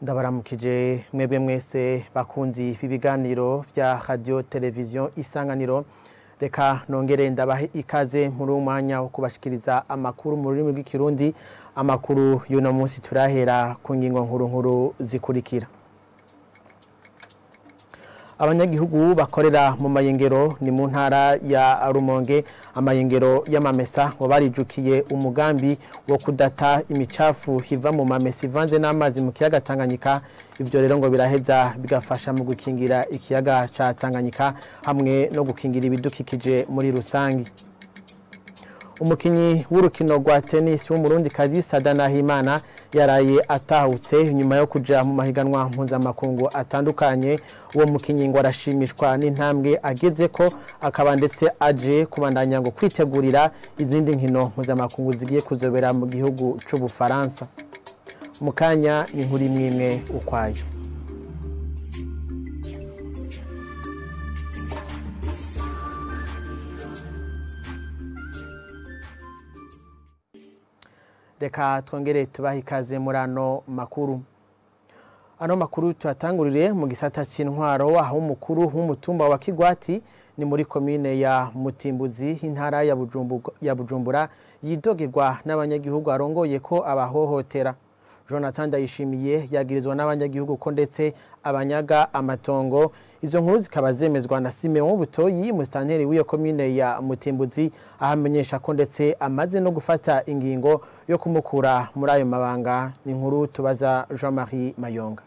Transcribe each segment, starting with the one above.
Ndabaramukije mwebwe mwese bakunzi b'ibiganiro vya Radio Television Isanganiro. Reka nongere ndabahe ikaze muri umwanya wo kubashikiriza amakuru mu rurimi rw'ikirundi. Amakuru y'uno munsi turahera ku ngingo nkuru nkuru zikurikira. Abanyagihugu bakorera mu mayengero ni mu ntara ya Rumonge, amayengero y'amamesa ngo barijukiye umugambi wo kudata imicafu hiva mu mamesa ivanze n'amazi mu kiyaga Tanganyika. Ivyo rero ngo biraheza bigafasha mu gukingira ikiyaga ca Tanganyika hamwe no gukingira ibidukikije muri rusangi. Umukinyi w'urukino rwa tennis w'umurundikazi Sada Nahimana yaraye atahutse nyuma yo kuja mu mahiganwa mpuzamakungu atandukanye. Uwo mukinyi ngo arashimishwa n'intambwe ageze ko, akaba ndetse aje kubandanya ngo kwitegurira izindi nkino mpuzamakungu zigiye kuzobera mu gihugu c'Ubufaransa. Mukanya ni nkuri mwimwe ukwayo. Reka twongere tubahe ikaze muri ano makuru. Ano makuru tuyatangurire mu gisata c'intwaro, aho umukuru w'umutumba wa Kigwati ni muri komine ya Mutimbuzi intara ya Bujumbura yidogerwa n'abanyagihugu arongoye ko abahohotera. Jonathan Ndayishimiye yagirizwa n'abanyagihugu ko ndetse abanyaga amatongo. Izo nkuru zikaba zemezwa na Simeon Butoyi, musitanteri w'iyo komine ya Mutimbuzi, ahamenyesha ko ndetse amaze no gufata ingingo yo kumukura muri ayo mabanga. Ni inkuru tubaza Jean-Marie Mayonga.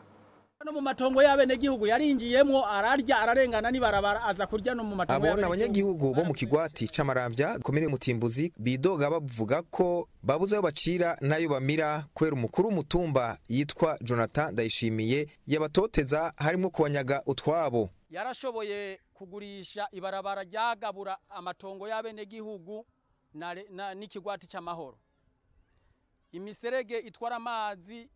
No mu matongo y'abenegihugu yarinjiyemwo ararya ararengana nibarabara aza kurya no mu matongo. Abona abanyagihugu bo mu Kigwati c'Amaramvya komine Mutimbuzi bidoga bavuga ko babuze ayo bacira nayo bamira kubera umukuru w'umutumba yitwa Jonathan Ndayishimiye yabatoteza, harimo kubanyaga utwabo. Yarashoboye kugurisha ibarabara ryagabura amatongo y'abenegihugu n'ikigwati c'amahoro. Imiserege itwara amazi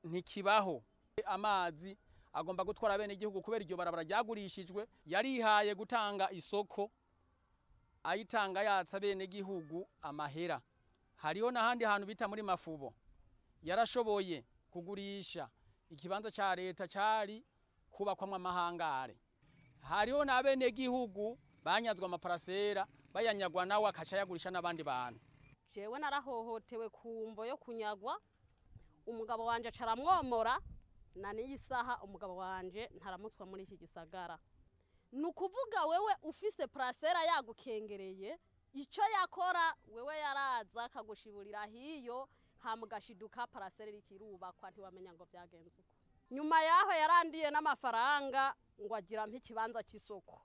ntikibaho. Amazi agomba gutwara bene igihugu kubera iryo barabara ryagurishijwe. Yarihaye gutanga isoko ayitanga yatsa bene igihugu amahera. Hariho n'ahandi hantu bita muri Mafubo yarashoboye kugurisha ikibanza ca leta cari kubakwamwe amahangare. Hariho n'abene igihugu banyazwa amaparasera bayanyagwa nawe akaca yagurisha n'abandi bantu. Jewe narahohotewe ku mvo yo kunyagwa, umugabo wanje acaramwomora na niyi saha umugabo wanje ntaramutswa muri iki gisagara. Nukuvuga wewe ufise parasera yagukengereye, ico yakora wewe yaraza akagushiburira hiyo hamugashiduka parasera ikirubakwa ntiwamenya ngo byagenze uko. Nyuma yaho yarandiye n'amafaranga ngo agira mpikibanza cy'isoko.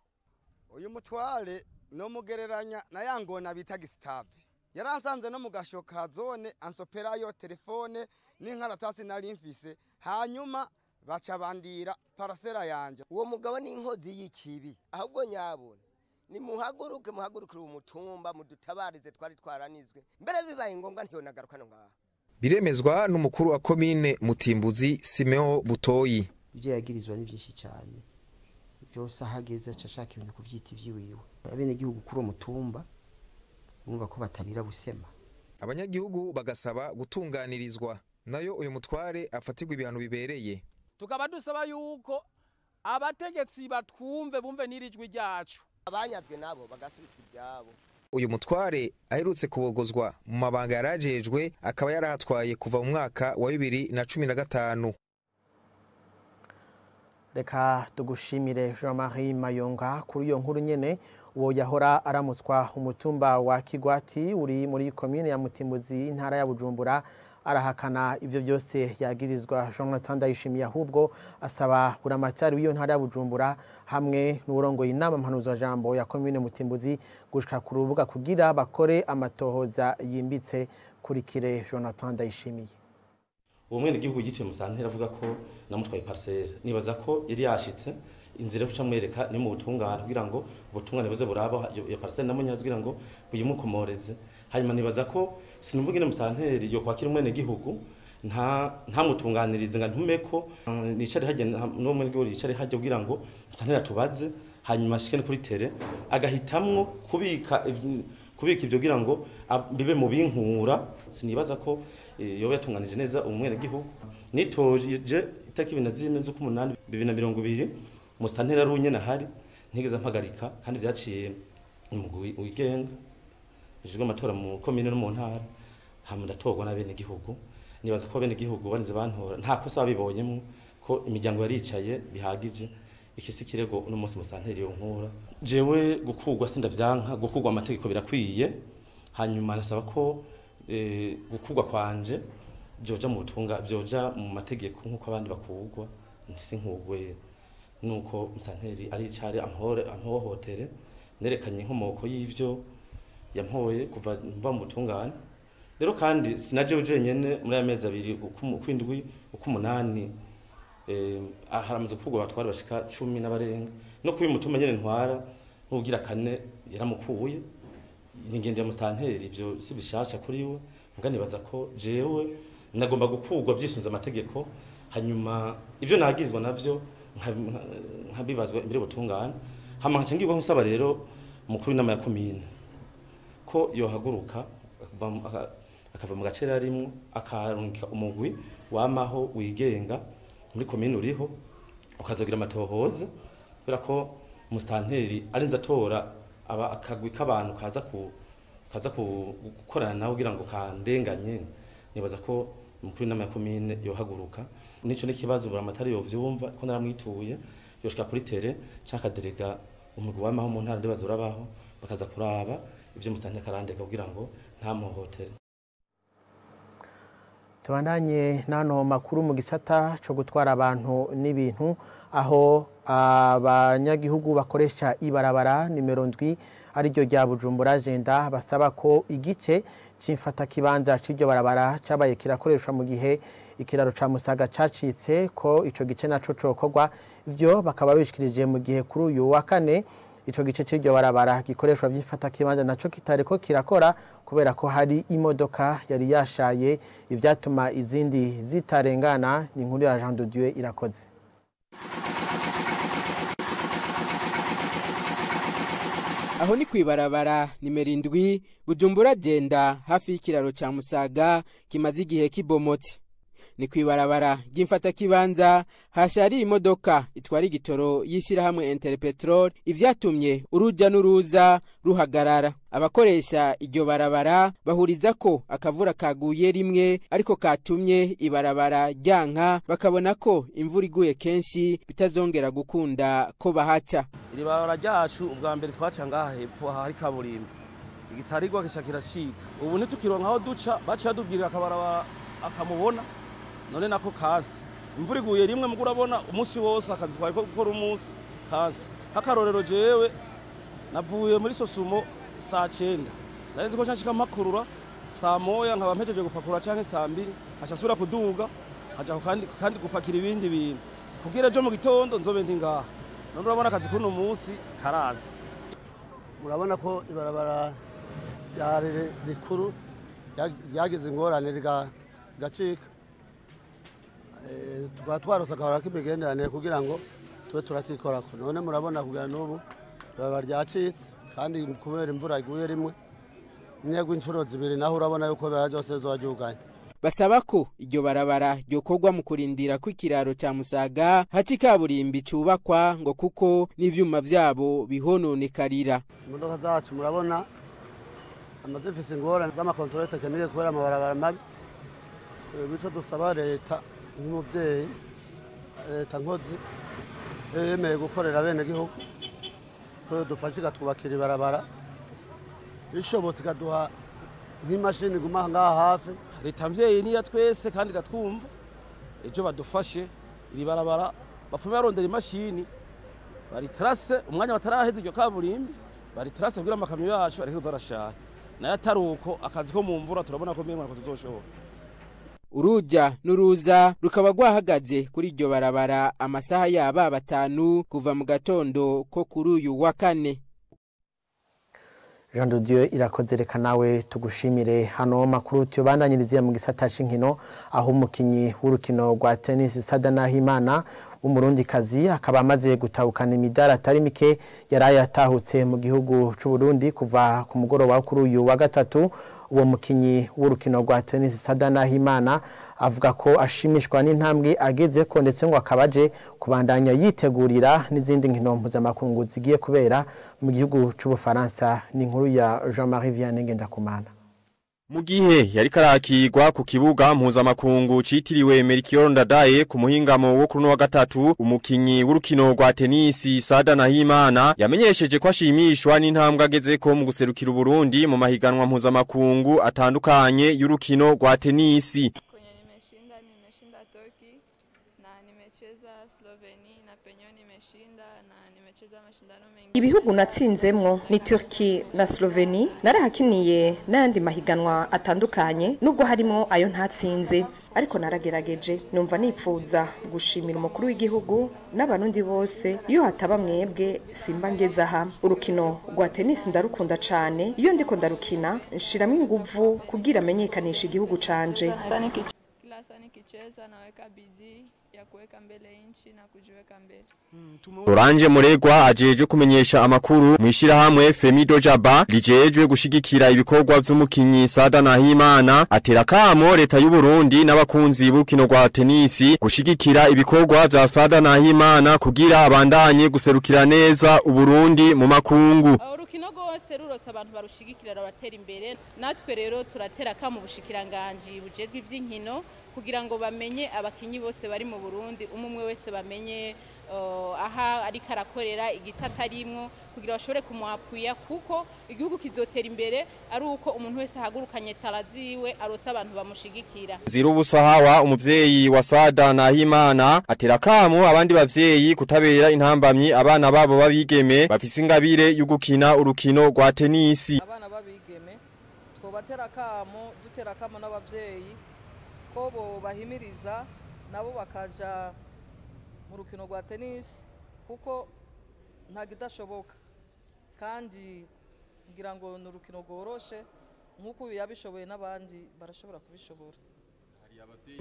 Uyu mutware no mugereranya na yangona bita Gustave. Yaransanze no mugashoka zone ansoperayo telefone n'inkaratasi nari mfise, hanyuma baca bandira parasera yanje. Uwo mugabo ni inkozi y'ikibi, ahubwo nyabona ni muhaguruke muhagurukire umutumba mudutabarize twari twaranizwe, mbere bibaye ngombwa ntiyonagaruka no ngaha. Biremezwa n'umukuru wa komine Mutimbuzi Simeon Butoyi. Ibyo yagirizwa ni byinshi cyane, byose ahageze ashaka ibintu kuvyita ivyiwiwe. Abene gihugu kuri umutumba urumva ko batarira busema. Abanyagihugu bagasaba gutunganirizwa, nayo uyu mutware afatirwa ibihano bibereye. Tukaba dusaba yuko abategetsi batwumve bumve nirijwi ryacu, abanyazwe nabo bagasubizwa ibyabo. Uyu mutware aherutse kubogozwa mu mabanga yarajejwe, akaba yarahatwaye kuva mu mwaka wa 2015. Reka tugushimire Jean-Marie Mayonga kuri iyo nkuru nyene. Uwo yahora aramutswa umutumba wa Kigwati uri muri komine ya Mutimbuzi intara ya Bujumbura arahakana ivyo byose yagirizwa Jonathan Ndayishimiye, ahubwo asaba buramatari w'iyo ntara ya Bujumbura hamwe n'urongoye inama mpanuzo jambo ya komine Mutimbuzi gushika ku rubuga kugira bakore amatohoza yimbitse. Kurikire Jonathan Ndayishimiye. Uwo mwene gihugu gituye musantera avuga ko namutwaye parcelle, nibaza ko yari yashitse inzira yo kucamwereka ni mu butungane kugira ngo ubutungane buze buraba iyo parcelle namunyaze kugira ngo buyimukomoreze. Hanyuma nibaza ko sinumvuga ine musanteri yo kwakira umwene gihugu nta ntamutunganirize nga ntumeko nicare hajye no mwene gihugu yicare hajye kugira ngo musanteri atubaze, hanyuma ashike kuri tere agahitamwo kubika ibyo kugira ngo bibe mu binkura. Sinibaza ko yoba yatunganije neza umwene gihugu. Nitoje Itariki 24 z'ukumunani 2020 musitanteri ari unyene ahari, ntigeze mpagarika, kandi vyaciye umugwi wigenga ujejwe amatora mu komine no mu ntara, hama ndatorwa n'abenegihugu. Nibaza ko abenegihugu barinze bantora nta kosa babibonyemwo, ko imiryango yaricaye bihagije. Iki si kirego uno munsi musitanteri yonkura. Jewe gukurwa sindavyanka, gukurwa amategeko birakwiye. Hanyuma nasaba ko gukurwa kwanje byoja mu butunga, byoja mu mategeko nkuko abandi bakurwa. Nsinkugwe nuko musitanteri ari icari amhore amhohotere, nerekanye inkomoko y'ivyo yampoye kuva mva mu butungane. Rero kandi sinaje jenyene muri aya mezi abiri ukwindwi ukumunani, haramaze gukurwa abatware bashika 10 n'abarenga. No kuba umutuma nyene ntwara n'ugira kane yaramukuye, n'ingendo ya musitanteri ivyo si bishasha kuri we. Muga nibaza ko jewe nagomba gukurwa vyisunze amategeko, hanyuma ivyo nagizwa navyo nkabibazwa imbere y'ubutungane. Hama nkaca ngirwa nsaba rero umukuru w'inama ya komine ko yohaguruka akava mu gace arimwo, akarungika umugwi wamaho wigenga muri komine uriho, ukazogira amatohoza, kubera ko musitanteri arinze atora aba akagwi k'abantu kaza gukorana nawe kugira ngo kandenganye. Nibaza ko umukuru w'inama ya komine yohaguruka, nico n'ikibazo buramatari yovyumva ko naramwituye, yoshika kuri tere canke akaderega umugwi wamaho mu ntara ndibaza urabaho, bakaza kuraba ivyo musitanteri akarandeka kugira ngo ntamuhohotere. Tubandanye nano makuru mu gisata cyo gutwara abantu n'ibintu, aho abanyagihugu bakoresha ibarabara nimero 7 ariryo rya Bujumbura Jenda basaba ko igice c'imfata kibanza c'iryo barabara cabaye kirakoreshwa mu gihe ikiraro ca Musaga cacitse, ko ico gice naco cokorwa. Ivyo bakaba bishikirije mu gihe kuri uyu wa kane ico gice c'iryo barabara gikoreshwa vyifata kibanza naco kitariko kirakora, kubera ko hari imodoka yari yashaye, ivyatuma izindi zitarengana. Ni inkuru ya Jean de Dieu Irakoze. Aho ni kwibarabara nimero 7 Bujumbura Jenda hafi y'ikiraro ca Musaga kimaze igihe kibomotse. Ni kwibarabara ry'imfata kibanza hashari imodoka itwara igitoro yishirahamwe Interpetrol, ivyatumye uruja n'uruza ruhagarara. Abakoresha iryo barabara bahuriza ko akavura kaguye rimwe ariko katumye ibarabara ryanka, bakabona ko imvura iguye kenshi bitazongera gukunda ko bahaca. Iri barabara ryacu ubwa mbere twaca ngaha hepfo hari kaburimbo, igitarigwa kica kiracika. Ubu ntitukironka aho duca, baca badubwirira akabarabara akamubona none nako kasi. Imvura iguye rimwe mugo urabona umunsi wose akazi twari ko gukora umunsi kasi. Hakarorero jewe navuye muri Sosumo saa 9, nari nzi ko nshika mpakurura saa 1 nkaba mpejeje gupakura canke saa 2, nkaca nsubira kuduga nkaja kandi gupakira ibindi bintu kugira ejo mu gitondo nzobe ndi ngaha. None urabona akazi kuno munsi karazi. Murabona ko ibarabara ryari rikuru ryagize ingorane rigacika, tukaba twarose akabara k'imigenderanire kugira ngo tube turakikorako. None murabona kugira n'ubu ibarabara ryacitse, kandi kubera imvura iguye rimwe imyego inshuro 2, naho urabona yuko ibara ryose rizoba ryugaye. Basaba ko iryo barabara ryokorwa mu kurindira ko ikiraro ca Musaga haca ikaburimbi cubakwa, ngo kuko n'ivyuma vyabo bihononekarira. Imodoka zacu murabona amazifise ingorane z'amakontorore tekinike kubera amabarabara mabi. Bityo dusaba leta nk'umuvyeyi, leta nkozi yemeye gukorera abenegihugu, ko dufashe ikatwubakira ibarabara, bishobotse ikaduha nk'imashini iguma ngaha hafi. Leta mvyeyi niya twese kandi iratwumva, ejo badufashe iri barabara bapfume barondera imashini baritrase umwanya bataraheza iryo kaburimbi, baritrase kugira amakamyo yacu areke kuza arashaha. Nayo atari uko akazi ko mu mvura turabona ko mengo tuzoshobora. Uruja n'uruza rukaba rwahagaze kuri iryo barabara amasaha yaba 5 kuva mu gatondo ko kuri uyu wa kane. Jean de Dieu Irakoze, reka nawe tugushimire. Hano makuru tuyobandanyiriziye mu gisata c'inkino, aho umukinyi w'urukino rwa tennis Sada Nahimana w'umurundikazi akaba amaze gutahukana imidari atari mike, yaraye atahutse mu gihugu c'u Burundi kuva ku mugoroba kuri uyu wa gatatu. Uwo mukinyi w'urukino rwa tennis Sada Nahimana avuga ko ashimishwa n'intambwe ageze ko, ndetse ngo akabaje kubandanya yitegurira n'izindi nkino mpuzamakungu zigiye kubera mu gihugu c'Ubufaransa. Ni inkuru ya Jean-Marie Vianney Ngendakumana. Mu gihe yari karakirwa ku kibuga mpuzamakungu citiriwe Melchior Ndadaye ku muhingamo wo kuri wa gatatu, umukinyi w'urukino rwa tenisi Sada Nahimana yamenyesheje ko ashimishwa n'intambwe agezeko mu guserukira Burundi mu mahiganwa mpuzamakungu atandukanye y'urukino rwa tenisi. Nimeshinda Turkey na nimecheza Slovenia na penyewe nimeshinda na nimecheza mashindano mengi. Ibihugu natsinzemwo ni Turkey na Slovenia, narahakiniye n'ayandi mahiganwa atandukanye nubwo harimo ayo ntatsinze, ariko naragerageje. Numva nipfuza gushimira umukuru w'igihugu n'abarundi bose, iyo hataba mwebwe simba ngeze aha. Urukino rwa tennis ndarukunda cane, iyo ndiko ndarukina nshiramo inguvu kugira amenyekanisha igihugu canje. Kila saa nikicheza naweka bidii ya kuweka mbele nchi na kujiweka mbele. Orange Muregwa ajejwe kumenyesha amakuru mwishirahamwe Femido Jaba lijejwe gushigikira ibikorwa vy'umukinyi Sada Nahimana, atera kamo leta y'u Burundi n'abakunzi b'urukino rwa tenisi gushigikira ibikorwa vya Sada Nahimana kugira abandanye guserukira neza Uburundi mu makungu. Urukino rwose rurose abantu barushigikira ruratera imbere, natwe rero turatera kamo ubushikiranganje bujejwe ivy'inkino kugira ngo bamenye abakinyi bose bari mu Burundi, umwe wese bamenye aha ariko arakorera igisata arimwo kugira bashobore kumuapuya, kuko igihugu kizotera imbere ari uko umuntu wese ahagurukanye taraziwe arose abantu bamushigikira. Zirubusahawa umuvyeyi wa Sada Nahimana atera kamo abandi bavyeyi kutabera intambamyi abana babo babigeme bafise ingabire y'ugukina urukino rwa tenisi. Abana babigeme twobatera kamo, dutera kamo n'abavyeyi ko bo bahimiriza nabo bakaja mu rukino rwa tennis, kuko nta gidashoboka kandi ngira ngo ni urukino rworoshe nk'uko yabishoboye n'abandi barashobora kubishobora.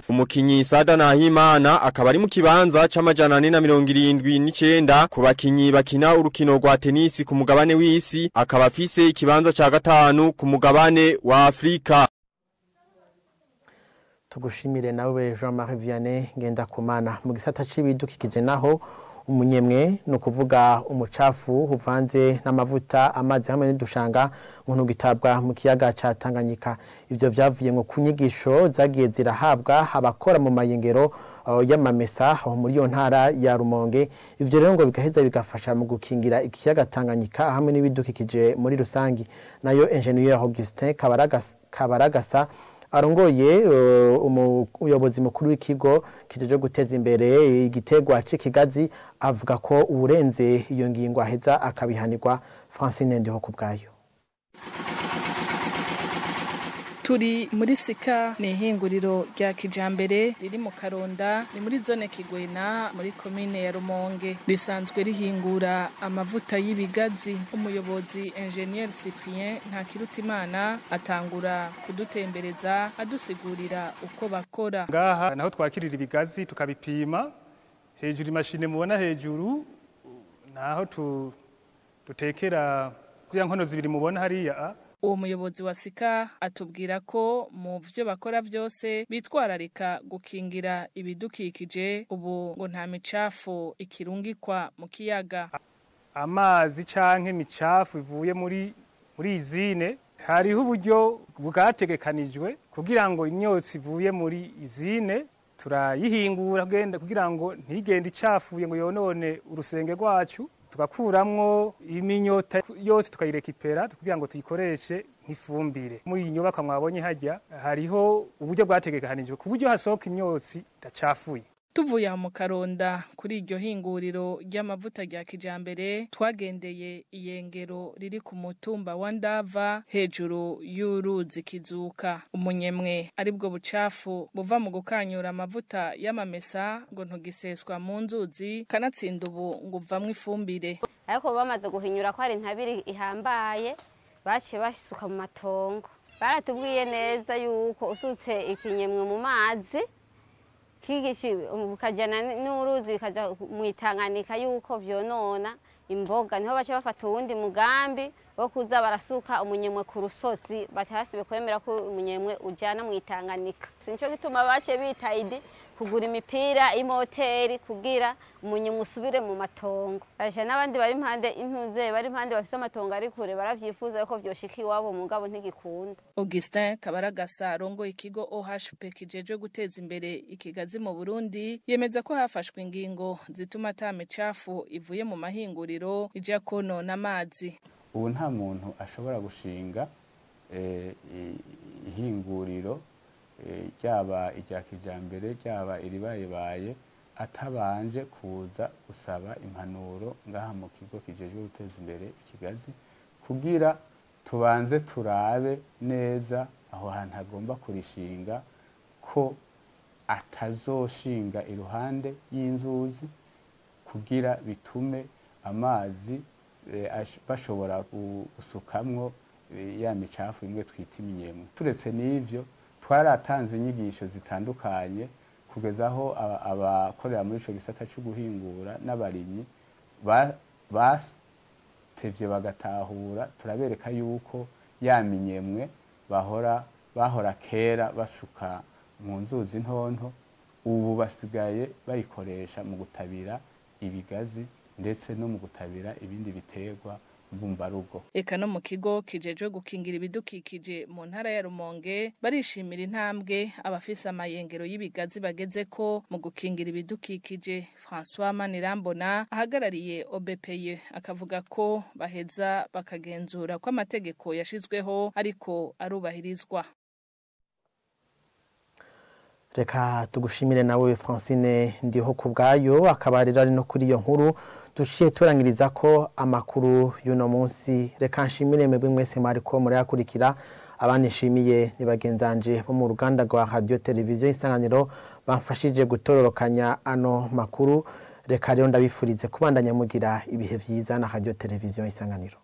Umukinyi Sada Nahimana akaba ari mu kibanza c'479 ku bakinyi bakina urukino rwa tenisi ku mugabane w'isi, akaba afise ikibanza ca gatanu ku mugabane wa Afrika. Tugushimire nawe Jean-Marie Vianney Ngendakumana. Mu gisata c'ibidukikije naho, umunyemwe no kuvuga umucafu uvanze n'amavuta, amazi hamwe n'udushanga ngo gitabwa mu kiyaga ca Tanganyika. Ivyo vyavuye ngo kunyigisho zagiye zirahabwa abakora mu mayengero y'amamesa aho muri yo ntara ya Rumonge. Ivyo rero ngo bigaheza bigafasha mu gukingira ikiyaga Tanganyika hamwe n'ibidukikije muri rusangi. Nayo Engineer Augustin Kabaragasa arongoye umuyobozi mukuru w'ikigo kijeje guteza imbere igitegwa c'ikigazi avuga ko uburenze iyo ngingo aheza akabihanirwa. Francine Ndiho kubwayo. Turi muri Sika, ni ihinguriro rya kijambere riri mu Karonda, ni muri zone Kigwena muri komine ya Rumonge. Risanzwe rihingura amavuta y'ibigazi. Umuyobozi Engineer Cyprien Ntakirutimana atangura kudutembereza adusigurira uko bakora. Ngaha naho twakirira ibigazi tukabipima, hejuru imashine mubona hejuru naho tutekera ziya nkono zibiri mubona hariya. Uwo muyobozi wa Sika atubwira ko mu byo bakora byose bitwararika gukingira ibidukikije, ubu ngo nta micafu ikirungikwa mu kiyaga. Amazi canke imicafu ivuye muri izine, hariho uburyo bwategekanijwe kugira ngo imyotsi ivuye muri izine turayihingura kugira ngo ntigende icafuye ngo yonone urusenge rwacu, tugakuramwo iminyota yose tukayirekipera kugira ngo tuyikoreshe nk'ifumbire. Muri iyi nyubakwa mwabonye hajya hariho uburyo bwategekanijwe ku buryo hasohoka imyotsi idacafuye. Tuvuye aho mu Karonda kuri iryo hinguriro ry'amavuta rya kijambere, twagendeye iyengero riri ku mutumba wa Ndava hejuru y'uruzi Kizuka. Umunyemwe aribwo bucafu buva mu gukanyura amavuta y'amamesa ngo ntugiseswa mu nzuzi, kanatsinda ubu ngo uvamwo ifumbire. Ariko bamaze guhinyura ko hari intabire ihambaye, baciye basuka mu matongo. Baratubwiye neza yuko usutse ikinyemwe mu mazi Kigishi bukajana n'uruzi bikaja mu Itanganika yuko vyonona imboga, niho baca bafata uwundi mugambi wo kuza barasuka umunyemwe ku rusozi, batahasibe kwemera ko umunyemwe ujana mu Itanganika. Nico gituma bace bita idi kugura imipira imoteri kugira umunyemwe usubire mu matongo. Aje n'abandi bari impande intuze bari impande bafise amatongo ari kure baravyifuza ko vyoshika iwabo, mugabo ntigikunda. Augustin Kabaragasa arongoye ikigo OHP kijejwe guteza imbere ikigazi mu Burundi yemeza ko hafashwe ingingo zituma ata micafu ivuye mu mahinguriro ija konona amazi. Ubu nta muntu ashobora gushinga ihinguriro ryaba irya kijambere ryaba iribayebaye atabanje kuza gusaba impanuro ngaha mu kigo kijejwe guteza imbere ikigazi, kugira tubanze turabe neza aho hantu agomba kurishinga ko atazoshinga iruhande y'inzuzi, kugira bitume amazi bashobora gusukamwo ya micafu imwe twita iminyemwe. Turetse n'ivyo, twaratanze inyigisho zitandukanye kugeza aho abakorera muri ico gisata co guhingura n'abarimyi batevye bagatahura, turabereka yuko ya minyemwe bahora kera basuka mu nzuzi ntonto, ubu basigaye bayikoresha mu gutabira ibigazi ndetse no mu gutabira ibindi biterwa mbumbarugo. Eka no mu kigo kijejwe gukingira ibidukikije mu ntara ya Rumonge barishimira intambwe abafise amayengero y'ibigazi bageze ko mu gukingira ibidukikije. François Manirambona ahagarariye OBPE akavuga ko baheza bakagenzura ko amategeko yashizweho ariko arubahirizwa. Reka tugushimire nawe Francine Ndiho kubwayo, akaba rero ari no kuri iyo nkuru duciye turangiriza ko amakuru y'uno munsi. Reka nshimire mwebwe mwese mwariko murayakurikira, abandi nshimiye ni bagenzanje bo mu ruganda rwa Radio Televiziyo Isanganiro bamfashije gutororokanya ano makuru. Reka rero ndabifurize kubandanya mugira ibihe vyiza na Radio Televiziyo Isanganiro.